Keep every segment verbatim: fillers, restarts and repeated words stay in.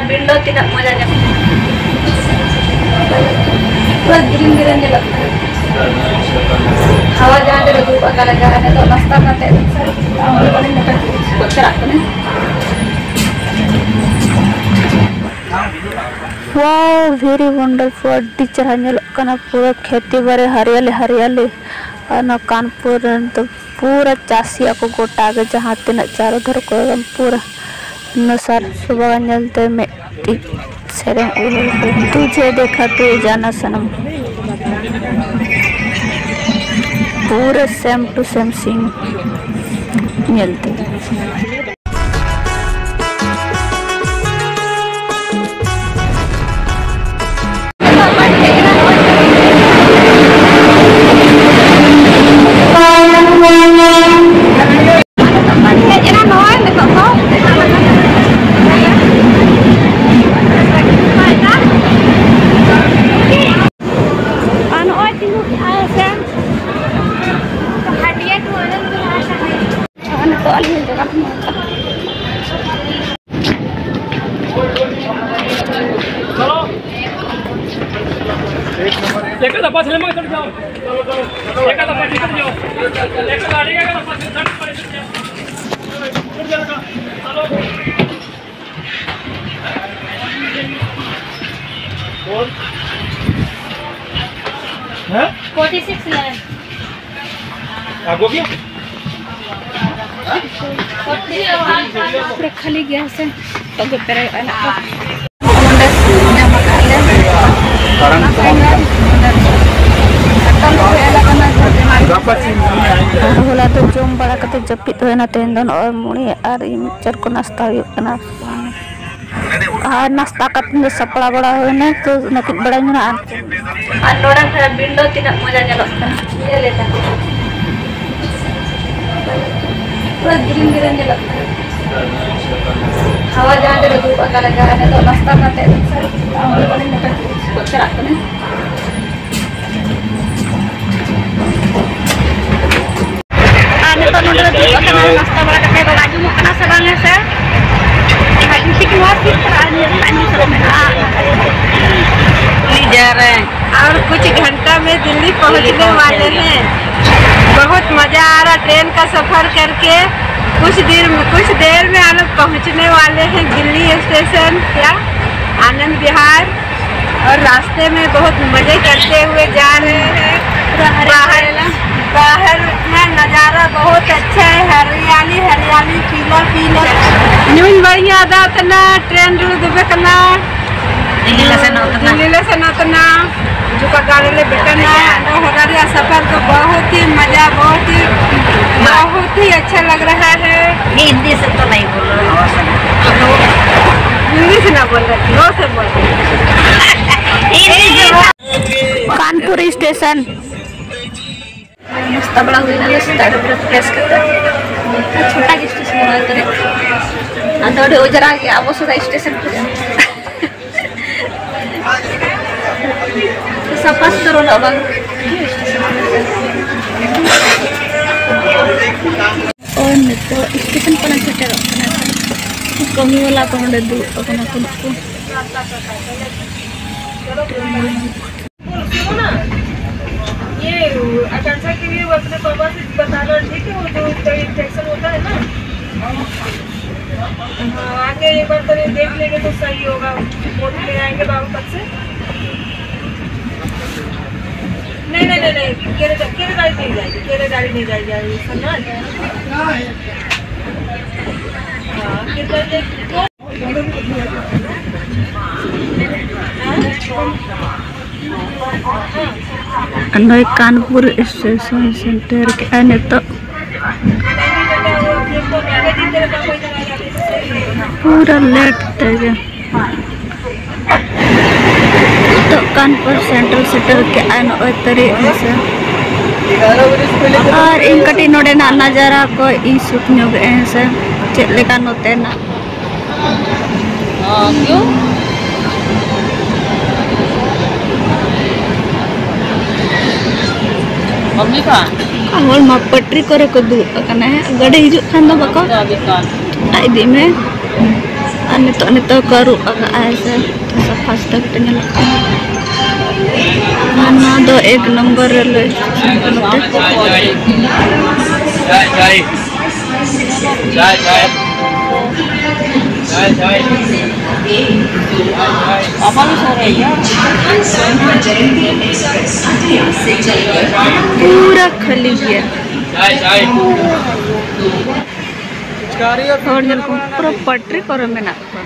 Bill ᱫᱚ ᱛᱤᱱᱟᱹᱜ ᱢᱚᱡᱟ ᱧᱟᱢᱚᱜ ᱠᱟᱱᱟ᱾ ᱯᱩᱨᱟᱹ ᱜᱨᱤᱱ ᱜᱨᱤᱱ ᱧᱮᱞᱚᱜ ᱠᱟᱱᱟ᱾ ᱦᱟᱣᱟ ᱡᱟᱦᱟᱸ ᱨᱮ ᱫᱩᱲᱩᱵ ᱟᱠᱟᱱᱟ, ᱡᱟᱦᱟᱸ ᱱᱤᱛᱚᱜ ᱱᱟᱥᱛᱟ ᱠᱟᱛᱮ ᱪᱟᱞᱟᱜ ᱠᱟᱱᱟ᱾ Wow, very wonderful. ᱟᱹᱰᱤ ᱪᱮᱦᱨᱟ ᱧᱮᱞᱚᱜ ᱠᱟᱱᱟ᱾ ᱯᱩᱨᱟᱹ ᱠᱷᱮᱛᱤ ᱵᱟᱲᱤ ᱦᱟᱨᱤᱭᱟᱞᱤ ᱦᱟᱨᱤᱭᱟᱞᱤ᱾ ᱟᱨ ᱱᱚᱣᱟ ᱠᱟᱱᱯᱩᱨ ᱨᱮᱱ ᱫᱚ ᱯᱩᱨᱟᱹ ᱪᱟᱥᱤ ᱟᱠᱚ ᱜᱚᱴᱟ ᱜᱮ, ᱡᱟᱦᱟᱸ ᱛᱤᱱᱟᱹᱜ ᱪᱟᱨᱚ ᱫᱷᱟᱨᱮ ᱠᱚ ᱮᱠᱫᱚᱢ ᱯᱩᱨᱟᱹ ᱱᱚᱣᱟ ᱥᱟᱨᱥᱚ ᱵᱟᱜᱟᱱ ᱧᱮᱞᱛᱮ ᱢᱤᱫᱴᱤᱡ ᱥᱮᱨᱮᱧ ᱩᱭᱦᱟᱹᱨ ᱠᱚ, "ᱛᱩᱡᱷᱮ ᱫᱮᱠᱷᱟ ᱛᱩ ᱡᱟᱱᱟ ᱥᱟᱱᱟᱢ", ᱯᱩᱨᱟᱹ same to same scene ᱧᱮᱞᱛᱮ᱾ ᱦᱮᱡ ᱮᱱᱟ ᱱᱚᱜᱼᱚᱭ ᱱᱤᱛᱚᱜ ᱫᱚ᱾ ᱟᱨ ᱱᱚᱜᱼᱚᱭ ᱛᱤᱸᱜᱩ ᱠᱮᱜᱼᱟᱭ ᱥᱮ ᱦᱟᱹᱴᱭᱟᱹ ᱠᱚ᱾ ᱟᱨ ᱱᱤᱛᱚᱜ ᱟᱹᱞᱤᱧ ᱡᱚᱜᱟᱲ ᱦᱚᱸ ᱚᱱᱠᱟ᱾ एक आधा पास लेमन चढ़ जाओ। एक आधा पास निकल जाओ। एक आधा आगे का पास चढ़ जाओ। हैं? Forty six eleven। आपको क्या? ᱯᱩᱨᱟᱹ ᱠᱷᱟᱹᱞᱤ ᱜᱮᱭᱟ ᱥᱮ, ᱛᱚᱵᱮ ᱯᱮᱨᱮᱡᱚᱜᱼᱟ ᱱᱟᱜ ᱠᱚ᱾ ᱱᱚᱰᱮ ᱧᱟᱢ ᱟᱠᱟᱫ ᱞᱮ᱾ ᱠᱟᱨᱚᱱ ᱠᱚᱦᱚᱸ ᱢᱮᱱᱟᱜᱼᱟ᱾ ᱜᱟᱯᱟ ᱪᱮᱫ ᱮᱢ ᱧᱩᱭᱟ? ᱟᱨ ᱦᱚᱞᱟ ᱫᱚ ᱡᱚᱢ ᱵᱟᱲᱟ ᱠᱟᱛᱮ ᱡᱟᱹᱯᱤᱫ ᱦᱩᱭᱱᱟ, ᱛᱮᱦᱮᱧ ᱫᱚ ᱱᱚᱜᱼᱚᱭ ᱢᱩᱲᱤ ᱟᱨ ᱢᱤᱠᱥᱪᱟᱨ ᱠᱚ ᱱᱟᱥᱛᱟ ᱦᱩᱭᱩᱜ ᱠᱟᱱᱟ᱾ ᱟᱨ ᱱᱟᱥᱛᱟ ᱠᱟᱛᱮ ᱫᱚ ᱥᱟᱯᱲᱟᱣ ᱵᱟᱲᱟ ᱦᱩᱭᱱᱟ, ᱛᱚ ᱱᱟᱹᱠᱤᱡ ᱵᱟᱲᱟ ᱧᱚᱜᱼᱟ᱾ ᱟᱨ ᱟᱨ ᱱᱚᱰᱮ ᱠᱷᱚᱱ ᱵᱤᱞ ᱫᱚ ᱛᱤᱱᱟᱹᱜ ᱢᱚᱡᱟ ᱧᱮᱞᱚᱜ ᱠᱟᱱᱟ, ᱧᱮᱞ ᱮᱫᱟ᱾ ᱯᱩᱨᱟᱹ ᱜᱨᱤᱱ ᱜᱨᱤᱱ ᱧᱮᱞᱚᱜ ᱠᱟᱱᱟ᱾ ᱦᱟᱣᱟ ᱡᱟᱦᱟᱸ ᱨᱮ ᱫᱩᱲᱩᱵ ᱟᱠᱟᱱᱟ, ᱡᱟᱦᱟᱸ ᱨᱮ ᱱᱤᱛᱚᱜ ᱱᱟᱥᱛᱟ ᱠᱟᱛᱮ ᱪᱟᱞᱟᱜ ᱠᱟᱱᱟ᱾ ᱟᱨ ᱱᱤᱛᱚᱜ ᱱᱚᱰᱮ ᱞᱮ ᱫᱩᱲᱩᱵ ᱟᱠᱟᱱᱟ, ᱱᱟᱥᱛᱟ ᱵᱟᱲᱟ ᱠᱟᱛᱮ ᱫᱚ ᱟᱸᱡᱚᱢᱚᱜ ᱠᱟᱱᱟ ᱥᱮ ᱵᱟᱝ ᱦᱮᱸ ᱥᱮ? ᱟᱨ ᱡᱩᱫᱤ ᱱᱚᱣᱟ ᱥᱤᱴ ᱠᱷᱚᱱᱟᱜ ᱟᱨ ᱱᱤᱭᱟᱹ और कुछ घंटा में दिल्ली पहुंचने वाले हैं। बहुत मजा आ रहा ट्रेन का सफर करके। कुछ देर में, कुछ देर में हम लोग पहुंचने वाले हैं दिल्ली स्टेशन, क्या, आनंद विहार। और रास्ते में बहुत मजे करते हुए जा रहे हैं। बाहर, बाहर इतना नज़ारा बहुत अच्छा है, हरियाली, हरियाली, पीला पीला। ᱧᱩᱧ ᱵᱟᱹᱲᱤᱡ ᱟᱫᱟ ᱛᱟᱱᱟ, ᱴᱨᱮᱱ ᱨᱮ ᱫᱩᱵᱮ ᱠᱟᱱᱟ᱾ ᱫᱤᱞᱞᱤ ᱞᱮ ᱥᱮᱱᱚᱜ ᱠᱟᱱᱟ᱾ ᱫᱤᱞᱞᱤ ᱞᱮ ᱥᱮᱱᱚᱜ ᱠᱟᱱᱟ᱾ ᱡᱚᱠᱟ ᱜᱟᱲᱤ ᱞᱮ ᱵᱮᱴᱟᱱᱟ᱾ ᱟᱫᱚ ᱦᱚᱜᱟ ᱨᱮᱭᱟᱜ ᱥᱟᱯᱷᱟᱨ ᱫᱚ ᱵᱚᱦᱩᱛ ᱦᱤ ᱢᱟᱡᱟ, ᱵᱚᱦᱩᱛ ᱦᱤ, ᱵᱚᱦᱩᱛ ᱦᱤ ᱟᱪᱪᱷᱟ ᱞᱟᱜ ᱨᱟᱦᱟ ᱦᱮ᱾ ᱦᱤᱱᱫᱤ ᱥᱮ ᱛᱚ ᱱᱟᱦᱤ ᱵᱳᱞ ᱨᱟᱦᱟ ᱦᱩᱸ, ᱥᱮ ᱱᱟ ᱵᱳᱞ ᱨᱟᱦᱟ ᱦᱩᱸ, ᱥᱮ ᱵᱳᱞ ᱨᱟᱦᱟ ᱦᱩᱸ᱾ ᱠᱟᱱᱯᱩᱨ ᱥᱴᱮᱥᱚᱱ᱾ ᱱᱟᱥᱛᱟ ᱵᱟᱲᱟ ᱦᱩᱭᱱᱟ, ᱱᱟᱥᱛᱟ ᱠᱟᱛᱮ ᱯᱷᱨᱮᱥ ᱠᱟᱛᱮ ᱪᱷᱳᱴᱟ ᱜᱮ ᱥᱴᱮᱥᱚᱱ ᱠᱟᱱᱟ ᱛᱟᱞᱮ᱾ ᱟᱫᱚ ᱟᱹᱰᱤ ᱚᱡᱽᱨᱟ ᱜᱮ ᱟᱵᱚ ᱥᱮᱫᱟᱜ ᱥᱴᱮᱥᱚᱱ ᱠᱚ᱾ ᱥᱟᱯᱷᱟ ᱥᱩᱛᱨᱚ ᱧᱚᱜ ᱵᱟᱝ᱾ ᱳᱭ ᱱᱤᱛᱚᱜ ᱥᱴᱮᱥᱚᱱ ᱠᱷᱚᱱᱟᱜ ᱥᱮᱴᱮᱨᱚᱜ ᱠᱟᱱᱟ᱾ ᱠᱟᱹᱢᱤ ᱵᱟᱞᱟ ᱠᱚ ᱱᱚᱰᱮ ᱫᱩᱲᱩᱵ ᱟᱠᱟᱱᱟ ᱠᱚ ᱱᱩᱠᱩ᱾ बोलो, सुनो ना, ये आकांक्षा के लिए वो अपने पापा से बताना, ठीक है? वो जो उसका इन्फेक्शन होता है ना, हाँ, आके एक बार तो ये देख लेंगे तो सही होगा। बोल के आएंगे बाबू तक से। नहीं, नहीं, नहीं, नहीं, केरे, केरे गाड़ी नहीं जाएगी, केरे गाड़ी नहीं जाएगी, ये सब ना। हाँ, कितना ये ᱱᱚᱜᱼᱚᱭ ᱠᱟᱱᱯᱩᱨ ᱥᱴᱮᱥᱚᱱ ᱥᱮᱴᱮᱨ ᱠᱮᱜᱼᱟ ᱱᱤᱛᱚᱜ᱾ ᱯᱩᱨᱟᱹ ᱞᱮᱴ ᱛᱮᱜᱮ᱾ ᱱᱤᱛᱚᱜ ᱠᱟᱱᱯᱩᱨ ᱥᱮᱱᱴᱨᱟᱞ ᱥᱮᱴᱮᱨ ᱠᱮᱜᱼᱟ ᱱᱚᱜᱼᱚᱭ ᱛᱟᱹᱨᱤ ᱦᱮᱸ ᱥᱮ᱾ ᱟᱨ ᱤᱧ ᱠᱟᱹᱴᱤᱡ ᱱᱚᱰᱮᱱᱟᱜ ᱱᱟᱡᱟᱨᱟ ᱠᱚ ᱤᱧ ᱥᱩᱴ ᱧᱚᱜ ᱮᱜᱼᱟ ᱦᱮᱸ ᱥᱮ, ᱪᱮᱫ ᱞᱮᱠᱟ ᱱᱚᱛᱮᱱᱟᱜ᱾ हाँ, क्यों? मम्मी कहाँ? ᱦᱚᱲ ᱢᱟ ᱯᱟᱴᱨᱤ ᱠᱚᱨᱮ ᱠᱚ ᱫᱩᱲᱩᱵ ᱟᱠᱟᱱᱟ, ᱦᱮᱸ, ᱜᱟᱹᱰᱤ ᱦᱤᱡᱩᱜ ᱠᱷᱟᱱ ᱫᱚ ᱵᱟᱠᱚ ᱟᱹᱰᱤ ᱠᱟᱱ᱾ ᱟᱴᱟ ᱤᱫᱤ ᱢᱮ᱾ ᱟᱨ ᱱᱤᱛᱚᱜ, ᱱᱤᱛᱚᱜ ᱠᱚ ᱟᱹᱨᱩᱵ ᱟᱠᱟᱜᱼᱟ, ᱦᱮᱸ ᱥᱮ, ᱥᱟᱯᱷᱟ ᱥᱩᱛᱨᱟᱹ ᱠᱟᱛᱮ ᱧᱮᱞᱚᱜ ᱠᱟᱱᱟ᱾ ᱱᱚᱣᱟ ᱫᱚ ᱮᱠ ᱱᱚᱢᱵᱚᱨ ᱨᱮᱞᱣᱮ ᱥᱴᱮᱥᱚᱱ ᱠᱟᱱᱟ᱾ ᱯᱩᱨᱟᱹ ᱠᱷᱟᱹᱞᱤ ᱜᱮᱭᱟ᱾ ᱦᱚᱲ ᱧᱮᱞ ᱠᱚᱢ, ᱯᱩᱨᱟᱹ ᱯᱟᱴᱨᱤ ᱠᱚᱨᱮ ᱢᱮᱱᱟᱜ ᱠᱚᱣᱟ᱾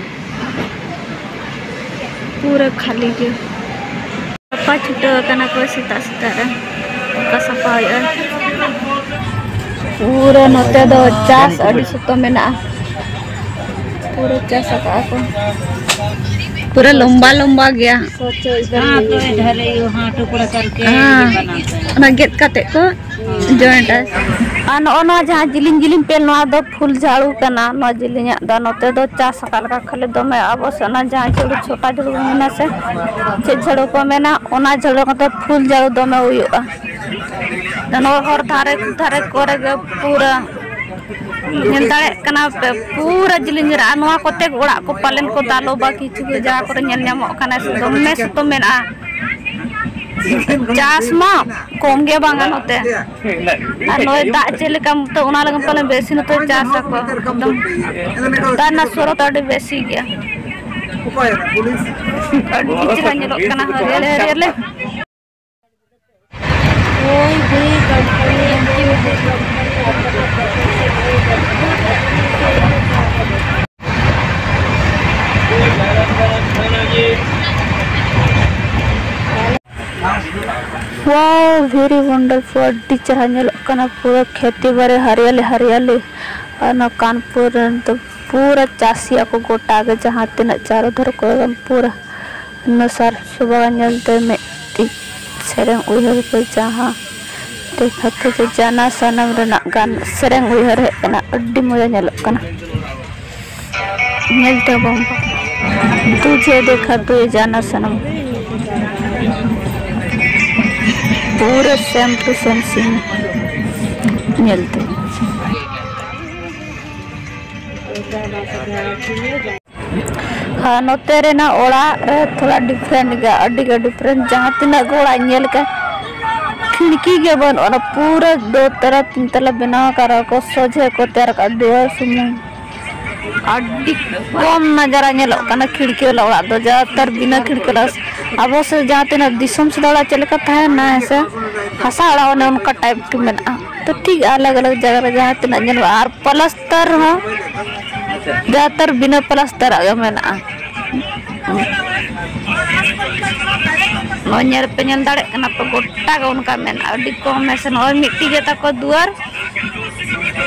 ᱯᱩᱨᱟᱹ ᱠᱷᱟᱹᱞᱤ ᱜᱮ᱾ ᱥᱟᱯᱷᱟ ᱪᱷᱩᱴᱟᱹᱣ ᱟᱠᱟᱱᱟ ᱠᱚ ᱥᱮᱛᱟᱜ ᱥᱮᱛᱟᱜ ᱨᱮ᱾ ᱚᱱᱠᱟ ᱥᱟᱯᱷᱟ ᱦᱩᱭᱩᱜᱼᱟ᱾ ᱯᱩᱨᱟᱹ ᱱᱚᱛᱮ ᱫᱚ ᱪᱟᱥ ᱟᱹᱰᱤ ᱥᱚᱠᱛᱚ ᱢᱮᱱᱟᱜᱼᱟ᱾ ᱯᱩᱨᱟᱹ ᱪᱟᱥ ᱟᱠᱟᱫᱼᱟ ᱠᱚ᱾ ᱯᱩᱨᱟᱹ ᱞᱚᱢᱵᱟ ᱞᱚᱢᱵᱟ ᱜᱮᱭᱟ᱾ ᱦᱮᱸ, ᱚᱱᱟ ᱜᱮᱫ ᱠᱟᱛᱮ ᱠᱚ ᱡᱚᱭᱮᱱᱴᱟ᱾ ᱟᱨ ᱱᱚᱜᱼᱚ ᱱᱚᱣᱟ ᱡᱟᱦᱟᱸ ᱡᱤᱞᱤᱧ ᱡᱤᱞᱤᱧ ᱯᱮ, ᱱᱚᱣᱟ ᱫᱚ ᱯᱷᱩᱞ ᱡᱷᱟᱲᱩ ᱠᱟᱱᱟ᱾ ᱱᱚᱣᱟ ᱡᱤᱞᱤᱧᱟᱜ ᱫᱚ ᱱᱚᱛᱮ ᱫᱚ ᱪᱟᱥ ᱟᱠᱟᱫ ᱞᱮᱠᱟ ᱠᱷᱟᱹᱞᱤ ᱫᱚᱢᱮ ᱟᱵᱚ ᱥᱮᱫ ᱚᱱᱟ ᱡᱟᱦᱟᱸ ᱡᱷᱟᱹᱲᱩ, ᱪᱷᱳᱴᱟ ᱡᱷᱟᱹᱲᱩ ᱢᱮᱱᱟ ᱥᱮ, ᱪᱮᱫ ᱡᱷᱟᱹᱲᱩ ᱠᱚ ᱢᱮᱱᱟ, ᱚᱱᱟ ᱡᱷᱟᱹᱲᱩ ᱠᱚᱫᱚ ᱯᱷᱩᱞ ᱡᱷᱟᱹᱲᱩ ᱫᱚᱢᱮ ᱦᱩᱭᱩᱜᱼᱟ᱾ ᱱᱚᱣᱟ ᱦᱚᱨ ᱫᱷᱟᱨᱮ ᱫᱷᱟᱨᱮ ᱠᱚᱨᱮ ᱜᱮ ᱯᱩᱨᱟᱹ ᱧᱮᱞ ᱫᱟᱲᱮᱭᱟᱜ ᱠᱟᱱᱟ ᱯᱮ, ᱯᱩᱨᱟᱹ ᱡᱤᱞᱤᱧ ᱨᱮ᱾ ᱟᱨ ᱱᱚᱣᱟ ᱠᱚᱛᱮ ᱚᱲᱟᱜ ᱠᱚ ᱯᱟᱞᱮᱱ ᱠᱚ ᱫᱟᱞᱚᱵᱟ, ᱠᱤᱪᱷᱩ ᱠᱤᱪᱷᱩ ᱡᱟᱭᱜᱟ ᱠᱚᱨᱮ ᱧᱮᱞ ᱧᱟᱢᱚᱜ ᱠᱟᱱᱟ, ᱫᱚᱢᱮ ᱥᱤᱛᱩᱝ ᱢᱮᱱᱟᱜᱼᱟ᱾ ᱪᱟᱥ ᱢᱟ ᱠᱚᱢ ᱜᱮ ᱵᱟᱝᱟ ᱱᱚᱛᱮ᱾ ᱟᱨ ᱱᱚᱜᱼᱚᱭ ᱫᱟᱜ ᱪᱮᱫ ᱞᱮᱠᱟ, ᱛᱚ ᱚᱱᱟ ᱞᱟᱹᱜᱤᱫ ᱯᱟᱞᱮ ᱵᱮᱥᱤ ᱱᱚᱛᱮ ᱪᱟᱥ ᱟᱠᱚ᱾ ᱮᱠᱫᱚᱢ ᱫᱟᱜ ᱨᱮᱱᱟᱜ ᱥᱚᱨᱚᱛ ᱟᱹᱰᱤ ᱵᱮᱥᱤ ᱜᱮᱭᱟ᱾ ᱟᱹᱰᱤ ᱪᱮᱦᱨᱟ ᱧᱮᱞᱚᱜ ᱠᱟᱱᱟ ᱦᱟᱹᱨᱭᱟᱹᱲ ᱦᱟᱹᱨᱭᱟᱹᱲ᱾ Wow, very wonderful, ᱟᱹᱰᱤ ᱪᱮᱦᱨᱟ ᱧᱮᱞᱚᱜ ᱠᱟᱱᱟ, ᱯᱩᱨᱟᱹ ᱠᱷᱮᱛᱤ ᱵᱟᱲᱤ ᱦᱟᱨᱤᱭᱟᱞᱤ ᱦᱟᱨᱤᱭᱟᱞᱤ᱾ ᱟᱨ ᱱᱚᱣᱟ ᱠᱟᱱᱯᱩᱨ ᱨᱮᱱ ᱫᱚ ᱯᱩᱨᱟᱹ ᱪᱟᱥᱤ ᱟᱠᱚ ᱜᱚᱴᱟ ᱜᱮ, ᱡᱟᱦᱟᱸ ᱛᱤᱱᱟᱹᱜ ᱪᱟᱨᱚ ᱫᱷᱚᱨᱚ ᱠᱚ ᱮᱠᱫᱚᱢ ᱯᱩᱨᱟᱹ ᱱᱚᱣᱟ ᱥᱟᱨ ᱥᱩᱵᱟᱜᱟ ᱧᱮᱞᱛᱮ ᱢᱤᱫᱴᱤᱡ ᱥᱮᱨᱮᱧ ᱩᱭᱦᱟᱹᱨ ᱠᱚ, ᱡᱟᱦᱟᱸ ᱫᱮᱠᱷᱟᱛᱮ ᱡᱮ ᱡᱟᱱᱟ ᱥᱟᱱᱟᱢ ᱨᱮᱱᱟᱜ ᱜᱟᱱ ᱥᱮᱨᱮᱧ ᱩᱭᱦᱟᱹᱨ ᱦᱮᱡ ᱮᱱᱟ, ᱟᱹᱰᱤ ᱢᱚᱡᱟ ᱧᱮᱞᱚᱜ ᱠᱟᱱᱟ᱾ ᱧᱮᱞ ᱛᱮᱵᱚᱱ ᱛᱩᱡᱷᱮ ᱫᱮᱠᱷᱟ ᱛᱩᱡᱷᱮ ᱡᱟᱱᱟ ᱥᱟᱱᱟᱢ, ᱯᱩᱨᱟᱹ same to same scene ᱧᱮᱞ ᱛᱮ᱾ ᱟᱨ ᱱᱚᱛᱮ ᱨᱮᱱᱟᱜ ᱚᱲᱟᱜ ᱨᱮ ᱛᱷᱚᱲᱟ different ᱜᱮᱭᱟ, ᱟᱹᱰᱤ ᱜᱮ different᱾ ᱡᱟᱦᱟᱸ ᱛᱤᱱᱟᱹᱜ ᱜᱮ ᱚᱲᱟᱜ ᱤᱧ ᱧᱮᱞ ᱠᱟᱜ, ᱠᱷᱤᱲᱠᱤ ᱜᱮ ᱵᱟᱹᱱᱩᱜᱼᱟ᱾ ᱚᱱᱟ ᱯᱩᱨᱟᱹ ᱫᱳ ᱛᱟᱞᱟ ᱛᱤᱱ ᱛᱟᱞᱟ ᱵᱮᱱᱟᱣ ᱟᱠᱟᱫ ᱨᱮᱦᱚᱸ ᱠᱚ ᱥᱚᱡᱷᱮ ᱠᱚ ᱛᱮᱭᱟᱨ ᱟᱠᱟᱫ ᱫᱩᱣᱟᱹᱨ ᱥᱩᱢᱩᱝ᱾ ᱟᱹᱰᱤ ᱠᱚᱢ ᱱᱟᱡᱟᱨᱟ ᱧᱮᱞᱚᱜ ᱠᱟᱱᱟ ᱠᱷᱤᱲᱠᱤ ᱵᱟᱞᱟ ᱚᱲᱟᱜ ᱫᱚ, ᱡᱟᱫᱟᱛᱟᱨ ᱵᱤᱱᱟᱹ ᱠᱷᱤᱲᱠᱤ ᱵᱟᱞᱟ᱾ ᱟᱵᱚ ᱥᱮᱫ ᱡᱟᱦᱟᱸ ᱛᱤᱱᱟᱹᱜ ᱫᱤᱥᱚᱢ ᱥᱮᱫ ᱚᱲᱟᱜ ᱪᱮᱫ ᱞᱮᱠᱟ ᱛᱟᱦᱮᱱᱟ, ᱦᱮᱸ ᱥᱮ, ᱦᱟᱥᱟ ᱚᱲᱟᱜ ᱚᱱᱮ ᱚᱱᱠᱟ type ᱜᱮ ᱢᱮᱱᱟᱜᱼᱟ᱾ ᱛᱚ ᱴᱷᱤᱠ ᱟᱞᱟᱜᱽ ᱟᱞᱟᱜᱽ ᱡᱟᱭᱜᱟ ᱨᱮ ᱡᱟᱦᱟᱸ ᱛᱤᱱᱟᱹᱜ ᱧᱮᱞᱚᱜᱼᱟ, ᱟᱨ ᱯᱞᱟᱥᱴᱟᱨ ᱦᱚᱸ ᱡᱟᱫᱟᱛᱟᱨ ᱵᱤᱱᱟᱹ ᱯᱞᱟᱥᱴᱟᱨᱟᱜ ᱜᱮ ᱢᱮᱱᱟᱜᱼᱟ᱾ ᱱᱚᱜᱼᱚᱭ ᱧᱮᱞ ᱯᱮ, ᱧᱮᱞ ᱫᱟᱲᱮᱭᱟᱜ ᱠᱟᱱᱟ ᱯᱮ, ᱜᱚᱴᱟ ᱜᱮ ᱚᱱᱠᱟ ᱢᱮᱱᱟᱜᱼᱟ᱾ ᱟᱹᱰᱤ ᱠᱚᱢ ᱦᱮᱸ ᱥᱮ, ᱱᱚᱜᱼᱚᱭ ᱢᱤᱫᱴᱤᱡ ᱜᱮ ᱛᱟᱠᱚ ᱫᱩᱣᱟᱹᱨ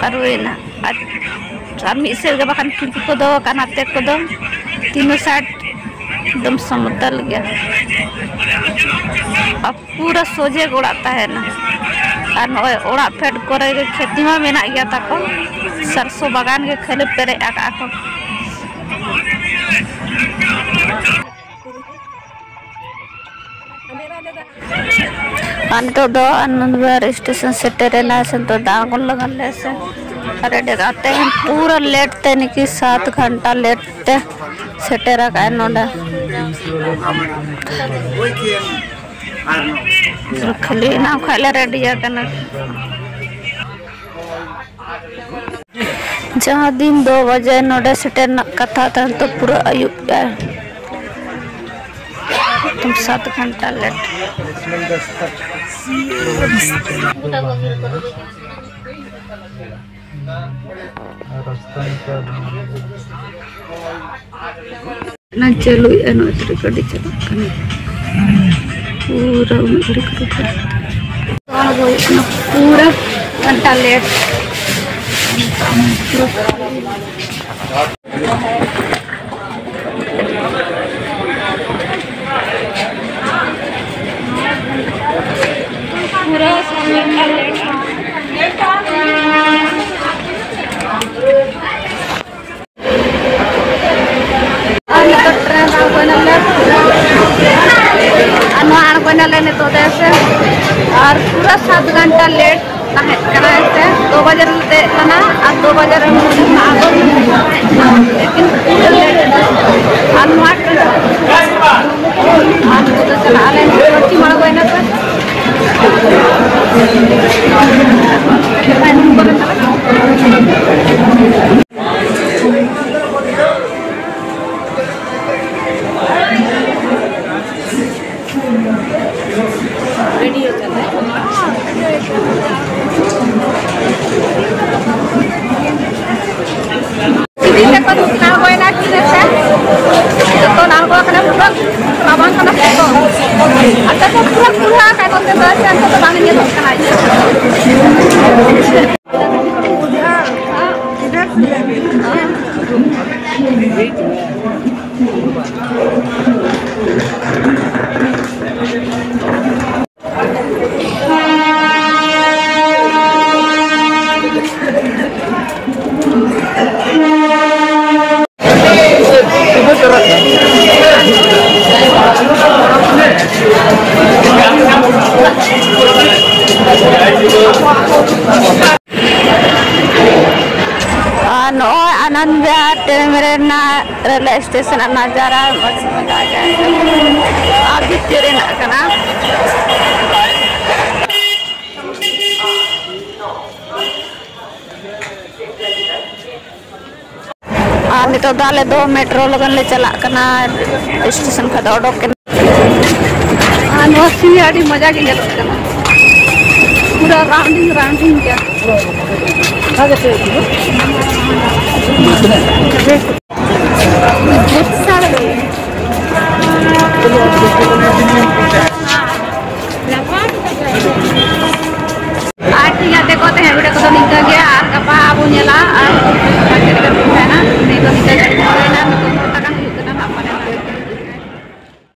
ᱟᱨ ᱦᱩᱭᱱᱟ᱾ ᱟᱨ, ᱟᱨ ᱢᱤᱫ ᱥᱮᱫ ᱜᱮ ᱵᱟᱠᱷᱟᱱ ᱠᱷᱤᱲᱠᱤ ᱠᱚᱫᱚ ᱠᱟᱱᱟ, ᱛᱮ ᱠᱚᱫᱚ ᱛᱤᱱᱟᱹ ᱥᱟᱴ ᱮᱠᱫᱚᱢ ᱥᱚᱢᱚᱛᱚᱞ ᱜᱮᱭᱟ᱾ ᱟᱨ ᱯᱩᱨᱟᱹ ᱥᱚᱡᱷᱮ ᱜᱮ ᱚᱲᱟᱜ ᱛᱟᱦᱮᱱᱟ᱾ ᱟᱨ ᱱᱚᱜᱼᱚᱭ ᱚᱲᱟᱜ ᱯᱷᱮᱰ ᱠᱚᱨᱮ ᱜᱮ ᱠᱷᱮᱛᱤ ᱢᱟ ᱢᱮᱱᱟᱜ ᱜᱮᱭᱟ ᱛᱟᱠᱚ, ᱥᱟᱨᱥᱚ ᱵᱟᱜᱟᱱ ᱜᱮ ᱠᱷᱟᱹᱞᱤ ᱯᱮᱨᱮᱡ ᱟᱠᱟᱜᱼᱟ ᱠᱚ᱾ ᱟᱨ ᱱᱤᱛᱚᱜ ᱫᱚ ᱟᱱᱚᱱᱫ ᱵᱤᱦᱟᱨ ᱥᱴᱮᱥᱚᱱ ᱥᱮᱴᱮᱨᱮᱱᱟ ᱥᱮ, ᱱᱤᱛᱚᱜ ᱫᱚ ᱟᱬᱜᱚᱱ ᱞᱟᱜᱟᱱ ᱞᱮ ᱥᱮ᱾ ᱟᱨ ᱮᱸᱰᱮ ᱠᱟᱛᱮ ᱯᱩᱨᱟᱹ ᱞᱮᱴ ᱛᱮ, ᱱᱤᱠᱤ ᱥᱟᱛ ᱜᱷᱚᱱᱴᱟ ᱞᱮᱴ ᱛᱮ ᱥᱮᱴᱮᱨ ᱟᱠᱟᱫᱼᱟᱭ ᱱᱚᱰᱮ᱾ ᱠᱷᱟᱹᱞᱤ ᱮᱱᱟᱝ ᱠᱷᱚᱱ ᱞᱮ ᱨᱮᱰᱤ ᱟᱠᱟᱱᱟ᱾ ᱡᱟᱦᱟᱸ ᱫᱤᱱ ᱫᱩ ᱵᱟᱡᱮ ᱱᱚᱰᱮ ᱥᱮᱴᱮᱨ ᱨᱮᱱᱟᱜ ᱠᱟᱛᱷᱟ ᱛᱟᱦᱮᱸ, ᱛᱚ ᱯᱩᱨᱟᱹ ᱟᱹᱭᱩᱵ ᱮᱱᱟ᱾ ᱮᱠᱫᱚᱢ ᱥᱟᱛ ᱜᱷᱚᱱᱴᱟ ᱞᱮᱴ᱾ ᱚᱱᱟ ᱪᱟᱹᱞᱩᱭᱮᱫᱼᱟ, ᱱᱚᱜᱼᱚᱭ ᱛᱚ ᱜᱟᱹᱰᱤ ᱪᱟᱞᱟᱜ ᱠᱟᱱᱟ᱾ ᱯᱩᱨᱟᱹ ᱩᱱᱟᱹᱜ ᱜᱷᱟᱹᱲᱤᱡ ᱠᱚ ᱯᱩᱨᱟᱹ ᱜᱷᱚᱱᱴᱟ ᱞᱮᱴ᱾ ᱯᱩᱨᱟᱹ ᱥᱟᱛ ᱜᱷᱚᱱᱴᱟ ᱞᱮᱴ᱾ ᱟᱨ ᱱᱤᱛᱚᱜ ᱴᱨᱮᱱ ᱨᱮ ᱟᱬᱜᱚᱭᱱᱟᱞᱮ᱾ ᱟᱨ ᱱᱚᱣᱟ ᱟᱬᱜᱚᱭᱱᱟᱞᱮ ᱱᱤᱛᱚᱜ ᱫᱚ ᱥᱮ᱾ ᱟᱨ ᱯᱩᱨᱟᱹ ᱥᱟᱛ ᱜᱷᱚᱱᱴᱟ ᱞᱮᱴ ᱛᱟᱦᱮᱸ ᱠᱟᱱᱟ ᱥᱮ᱾ ᱫᱩ ᱵᱟᱡᱮ ᱨᱮᱞᱮ ᱫᱮᱡ ᱞᱮᱱᱟ ᱟᱨ ᱫᱩ ᱵᱟᱡᱮ ᱨᱮ ᱞᱮᱠᱤᱱ ᱯᱩᱨᱟᱹ ᱞᱮᱴ ᱮᱱᱟ᱾ ᱵᱟᱥ ᱥᱴᱮᱱᱰ ᱠᱚᱫᱚ ᱵᱟᱝ ᱧᱮᱞᱚᱜ ᱠᱟᱱᱟ᱾ ᱟᱨ ᱱᱚᱜᱼᱚᱭ ᱟᱱᱚᱱᱫ ᱵᱤᱦᱟᱨ ᱴᱨᱮᱱ ᱨᱮᱱᱟᱜ ᱨᱮᱞᱣᱮ ᱥᱴᱮᱥᱚᱱ ᱨᱮᱱᱟᱜ ᱱᱟᱡᱟᱨᱟ ᱢᱚᱡᱽ ᱧᱮᱞᱚᱜ ᱠᱟᱱᱟ᱾ ᱟᱨ ᱵᱷᱤᱛᱤᱨ ᱨᱮᱱᱟᱜ ᱠᱟᱱᱟ᱾ ᱟᱨ ᱱᱤᱛᱚᱜ ᱫᱚ ᱟᱞᱮ ᱫᱚ ᱢᱮᱴᱨᱳ ᱞᱟᱹᱜᱤᱫ ᱞᱮ ᱪᱟᱞᱟᱜ ᱠᱟᱱᱟ, ᱥᱴᱮᱥᱚᱱ ᱠᱷᱚᱱ ᱫᱚ ᱚᱰᱚᱠ ᱠᱟᱱᱟ᱾ ᱟᱨ ᱱᱚᱣᱟ ᱥᱤᱱ ᱟᱹᱰᱤ ᱢᱚᱡᱟ ᱜᱮ ᱧᱮᱞᱚᱜ ᱠᱟᱱᱟ, ᱯᱩᱨᱟᱹ ᱨᱟᱣᱩᱱᱰᱤᱝ ᱨᱟᱣᱩᱱᱰᱤᱝ ᱜᱮ᱾